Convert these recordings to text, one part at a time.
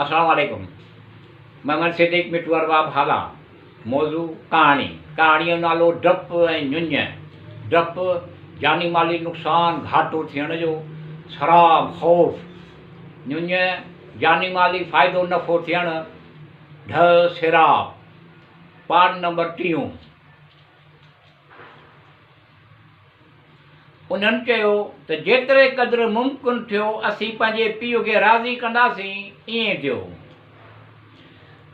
السلام عليڪم محمد صديق مٺو ارباب هالا موضوع ڪهاڻي ڪهاڻي جو نالو ڊپ ۽ ڃڃ ڊپ جاني مالي نقصان گهاٽو ٿيڻ جو سراب خوف ڃڃ جاني مالي فائدو نفعو ٿيڻ ڍء سيراب پارٽ نمبر ٽيون. انهن چيو ته جيتري قدر ممڪن ٿيو اسين پنهنجي پيء کي راضي ڪنداسين، ائين ٿيو.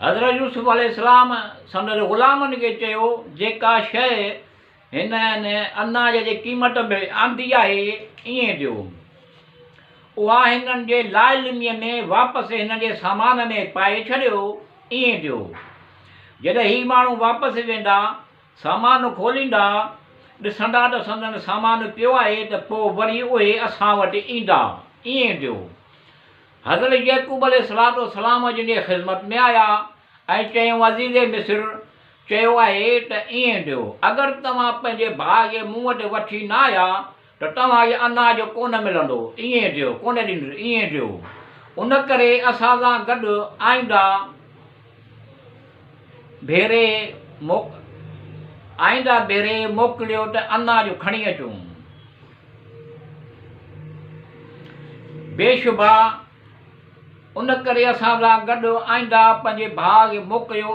حضرت يوسف عليه السلام سندس غلامن کي چيو، جيڪا شيء هنن اناج جي قيمت ۾ آندي آهي، ائين ٿيو. اها هنن جي لاعلميء ۾ واپس هنن جي سامان ۾ پائي ڇڏيو، ائين ٿيو. جڏهن هي ماڻهو واپس ويندا، سامان کوليندا، ڏسندا ته سندن سامان پيو آهي ته پوء وري اهي اسان وٽ ايندا. ائين ٿيو. حضرت يعقوب عليه الصلوة والسلام جن جي خذمت ۾ آيا ۽ چيائون عزيز مصر چيو آهي ته ائين ٿيو، اگر توهان پنهنجي ڀاء کي مون وٽ وٺي نه آيا ته توهان کي اناج ڪونه ملندو، ائين ٿيو، ڪونه ڏيندس، ائين ٿيو. ان ڪري اسان سان گڏ آئنده ڀيري آئنده ڀيري موڪليو ته اناج کڻي اچون. بيشبه ان ڪري اسان سان گڏ آئنده پنهنجي ڀاء کي موڪليو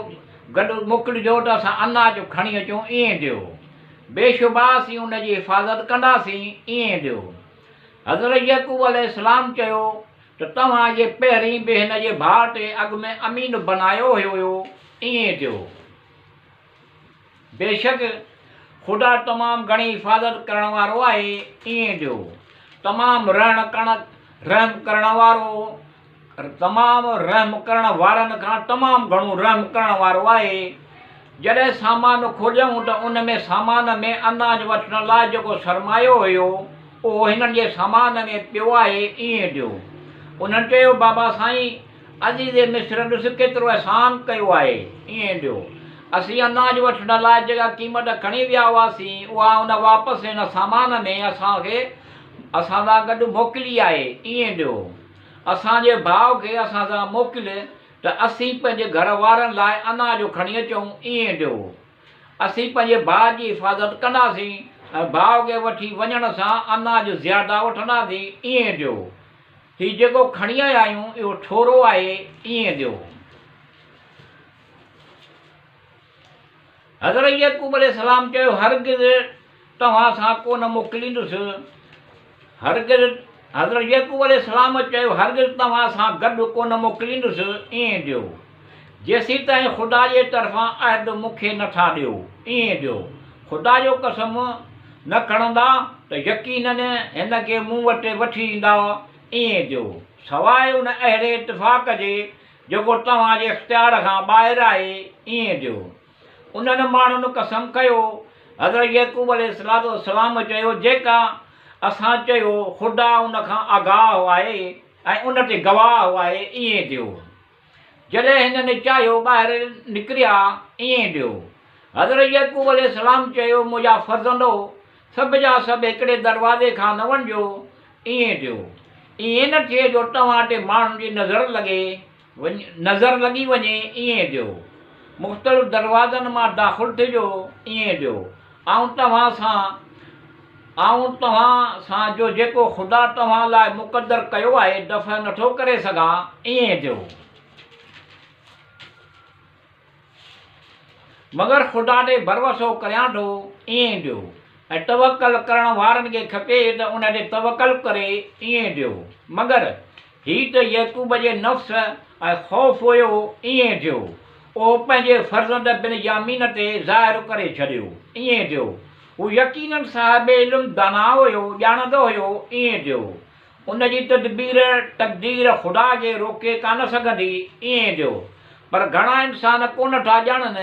گڏ موڪلجو ته اسان اناج کڻي اچون، ائين ٿيو. بيشبه اسين ان جي حفاظت ڪنداسين، ائين ٿيو. حضرت يعقوب عليه السلام چيو ته توهان جي پهرين به هن جي ڀاء تي اڳ ۾ امين بنايو هيو، ائين ٿيو. بيشڪ خدا تمام گهڻي حفاظت ڪرڻ وارو آهي، ائين ٿيو. تمام رحم ڪرڻ وارو تمام رحم ڪرڻ وارن کان تمام گهڻو رحم ڪرڻ وارو آهي. جڏهن سامان کوليائون ته ان ۾ سامان ۾ اناج وٺڻ لاء جيڪو سرمايو هيو، اهو هنن جي سامان ۾ پيو آهي، ائين ڏيو. انهن چيو، بابا سائين، عزيز مصر ڏس ڪيترو احسان ڪيو آهي، ائين ڏيو. اسين اناج وٺڻ لاء جيڪا قيمت کڻي ويا هئاسين، اها ان واپس هن سامان ۾ اسان کي اسان سان گڏ موڪلي آهي، ائين ڏيو. اسان جي ڀاء کي اسان سان موڪل ته اسين پنهنجي گهر وارن لاء اناج کڻي اچون، ائين ڏيو. اسين پنهنجي ڀاء جي حفاظت ڪنداسين ۽ ڀاء کي وٺي وڃڻ سان اناج زياده وٺنداسين، ائين ڏيو. هي جيڪو کڻي آيا آهيون، اهو ٿورو آهي، ائين ڏيو. حضرت يعقوب عليه السلام چيو، هرگز توهان سان ڪو نه موڪليندس. هرگز حضرت يعقوب عليه السلام چيو، هرگز توهان سان گڏ ڪو نه موڪليندس، ائين ڏيو، جيسيتائين خدا جي طرفان عهد مون کي نه ٿا ڏيو، ائين ڏيو، خدا جو قسم نه کڻندا ته يقيناً هن کي مون وٽ وٺي ايندا، ائين ڏيو، سواء ان اهڙي اتفاق جي جيڪو توهان جي اختيار کان ٻاهر آهي، ائين ڏيو. انهن ماڻهن قسم ڪيو. حضرت يعقوب عليه الصلوة والسلام چيو، جيڪا اسان چيو، خدا ان کان آگاهه آهي ۽ ان تي گواهه آهي، ائين ٿيو. جڏهن هنن چاهيو ٻاهر نڪريا، ائين ٿيو. حضرت يعقوب عليه السلام چيو، منهنجا فرزندو! سڀ جا سڀ هڪڙي دروازي کان نه وڃجو، ائين ٿيو. ائين نه ٿئي جو توهان تي ماڻهن جي نظر لڳي نظر لڳي وڃي، ائين ٿيو. مختلف دروازن مان داخل ٿجو، ائين ٿيو. آئون توهان سان آئون توهان سان جو جيڪو خدا توهان لاء مقدر ڪيو آهي دفع نٿو ڪري سگهان، ائين ٿيو. مگر خدا تي ڀروسو ڪريان ٿو، ائين ڏيو. ۽ توڪل ڪرڻ وارن کي کپي ته ان تي توڪل ڪري، ائين ڏيو. مگر هي ته يعقوب جي نفس ۽ خوف هيو، ائين ٿيو. اهو پنهنجي فرزند بن يامين تي ظاهر ڪري ڇڏيو، ائين ٿيو. هو يقيناً صاحب علم داناء هيو، ڄاڻندو هيو، ائين ٿيو. ان جي تدبير، تقدير، خدا کي روڪي ڪانه سگهندي، ائين ٿيو. پر گهڻا انسان ڪونه ٿا ڄاڻن.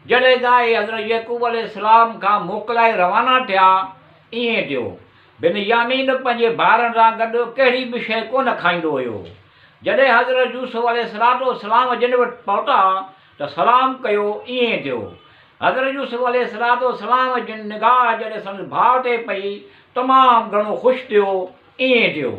جڏهن گاهي حضرت يعقوب عليه السلام کان موڪلائي روانا ٿيا، ائين ٿيو. بن يامين پنهنجي ڀائرن سان گڏ ڪهڙي به شيء ڪونه کائيندو هيو. جڏهن حضرت يوسف عليه الصلوة والسلام جن وٽ پهتا ته سلام ڪيو، ائين ٿيو. حضرت يوسف عليه الصلوة والسلام جن نگاهه جڏهن سندس ڀاء تي پئي، تمام گهڻو خوش ٿيو، ائين ٿيو.